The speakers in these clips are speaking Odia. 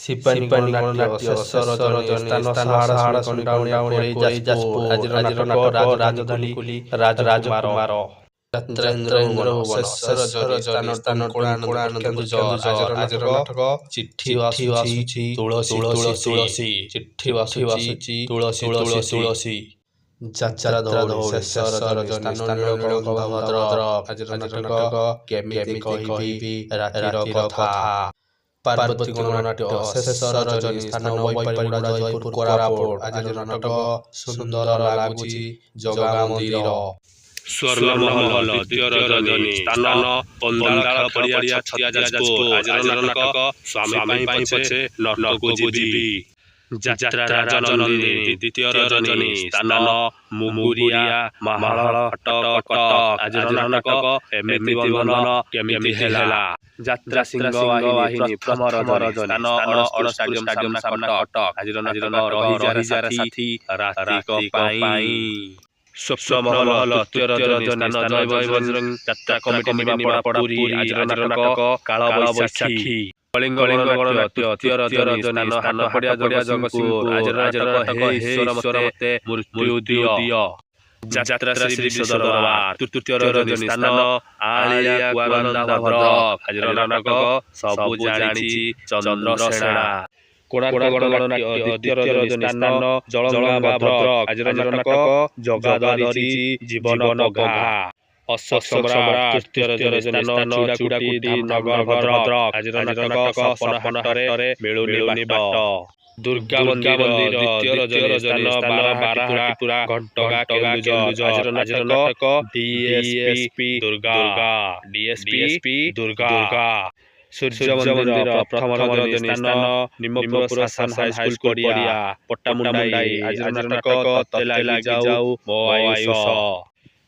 ଶିବାନୀ ଗଣନାଟ୍ୟ ଶେଷ ରଜନୀ ସ୍ଥାନ ସାହାଡ଼ା କଣ୍ଟାଉଣିଆ କୋରେଇ ଯାଜପୁର। ଆଜିର ନାଟକ ରାଜଧାନୀ ରାଜକୁମାର। ଯାତ୍ରା ଇନ୍ଦ୍ରଭୁବନ ଶେଷ ରଜନୀ ସ୍ଥାନ କୋଣାନନ୍ଦ କେନ୍ଦୁଝର। ଆଜିର ନାଟକ ଚିଠି ଆସୁଛି ତୁଳସୀ ତୁଳସୀ। ଚିଠି ଆସୁଛି ତୁଳସୀ ତୁଳସୀ। ଯାତ୍ରା ଧଉଳି ଶେଷ ରଜନୀ ସ୍ଥାନ ନୀଳକଣ୍ଠ ଭଦ୍ରକ। ଆଜିର ନାଟକ କେମିତି କହିବି ରାତିର କଥା। ପାର୍ବତୀ ଗଣନାଟ୍ୟ ଶେଷ ରଜନୀ ସ୍ଥାନ ବୈପାରିଗୁଡ଼ା ଜୟପୁର କୋରାପୁଟ। ଆଜିର ନାଟକ ସୁନ୍ଦର ଲାଗୁଛି ଜଗା ମନ୍ଦିର। ସ୍ୱର୍ଣ୍ଣମହଲ ଦ୍ୱିତୀୟ ରଜନୀ ସ୍ଥାନ ପନ୍ଦାଳ ପଡ଼ିଆ ଛତିଆ ଯାଜପୁର। ଆଜିର ନାଟକ ସ୍ୱାମୀ ପାଇଁ ପଛେ ନର୍କକୁ ଯିବି। ଯାତ୍ରା ରାଜନନ୍ଦିନୀ ଦ୍ୱିତୀୟ ରଜନୀ ସ୍ଥାନ ମୁଗୁରିଆ ମାହାଳ କଟକ। ଆଜିର ନାଟକ ଏମିତି ବନ୍ଧନ କେମିତି ହେଲା। ଯାତ୍ରା ସିଂହବାହିନୀ ପ୍ରଥମ ରଜନୀ ସ୍ଥାନ ଅଡ଼ଶପୁର ଷ୍ଟାଡିୟମ ସାମ୍ନା କଟକ। ଆଜିର ନାଟକ ରହିଯାରେ ସାଥୀ ରାତିକ ପାଇଁ। ସ୍ୱପ୍ନମହଲ ତୃତୀୟ ରଜନୀ ସ୍ଥାନ ଜୟ ବଜରଙ୍ଗ ଯାତ୍ରା କମିଟି ନିମାପଡ଼ା ପୁରୀ। ଆଜିର ନାଟକ କାଳବୈଶାଖୀ। କଳିଙ୍ଗ ଗଣନାଟ୍ୟ ତୃତୀୟ ରଜନୀ ସ୍ଥାନ ହାଟପଡ଼ିଆ ଜଗତସିଂହପୁର। ଆଜିର ନାଟକ ହେ ଈଶ୍ୱର ମୋତେ ମୃତ୍ୟୁ ଦିଅ। ଯାତ୍ରା ଶ୍ରୀ ବିଶ୍ୱ ଦରବାର ତୃତୀୟ ରଜନୀ ସ୍ଥାନ ଆଳିଆ କୁଆନନ୍ଦା ଭଦ୍ରକ। ଆଜିର ନାଟକ ସବୁ ଜାଣିଛି ଚନ୍ଦ୍ରସେଣା। କୋଣାର୍କ ଗଣନାଟ୍ୟ ଦ୍ୱିତୀୟ ରଜନୀ ସ୍ଥାନ ଜଳଙ୍ଗା ଭଦ୍ରକ। ଆଜିର ନାଟକ ଜଗା ଧରିଛି ଜୀବନ ପଘା। ଅଶୋକ ସମ୍ରାଟ ତୃତୀୟ ରଜନୀ ସ୍ଥାନ ଚୂଡ଼ାକୁଟି ଧାମନଗର ଭଦ୍ରକ। ଆଜିର ନାଟକ ସପନ ହାଟରେ ମିଳୁନି ବାଟ। ଦୁର୍ଗା ମନ୍ଦିର ଦ୍ୱିତୀୟ ରଜନୀ ସ୍ଥାନ ବାରାହାଟିପୁରା ଘଣ୍ଟଗାଁ କେନ୍ଦୁଝର। ଆଜିର ନାଟକ ଡିଏସପି ଦୁର୍ଗା। ଡିଏସପି ଦୁର୍ଗା। ସୂର୍ଯ୍ୟ ମନ୍ଦିର ପ୍ରଥମ ରଜନୀ ସ୍ଥାନ ନିମପୁର ଶାସନ ହାଇସ୍କୁଲ ପଡ଼ିଆ ପଟ୍ଟାମୁଣ୍ଡାଇ। ଆଜିର ନାଟକ ତତେ ଲାଗି ଯାଉ ମୋ ଆୟୁଷ।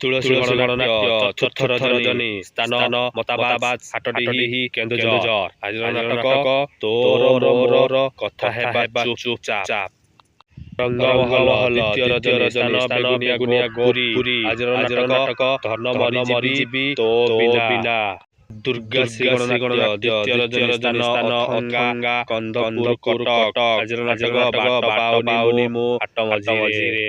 ତୁଳସୀ ଗଣନାଟ୍ୟ ଚତୁର୍ଥ ରଜନୀ ସ୍ଥାନ ମତାବାଜ ହାଟଡିହି କେନ୍ଦୁଝର। ଆଜିର ନାଟକ ତୋର ମୋର କଥା ହେବା ଚୁପଚାପ। ରଙ୍ଗମହଲ ଦ୍ୱିତୀୟ ରଜନୀ ସ୍ଥାନ ବେଗୁନିଆ ପୁରୀ। ଆଜିର ନାଟକ ଧନ ମରିଯିବି ତୋ ବିନା। ଦୁର୍ଗା ଶ୍ରୀ ଗଣନାଟ୍ୟ ଦ୍ୱିତୀୟ ରଜନୀ ସ୍ଥାନ ଅଥଙ୍ଗା କନ୍ଦପୁର କଟକ। ଆଜିର ନାଟକ ବାଟ ପାଉନି ମୁଁ ହାଟ ମଝିରେ।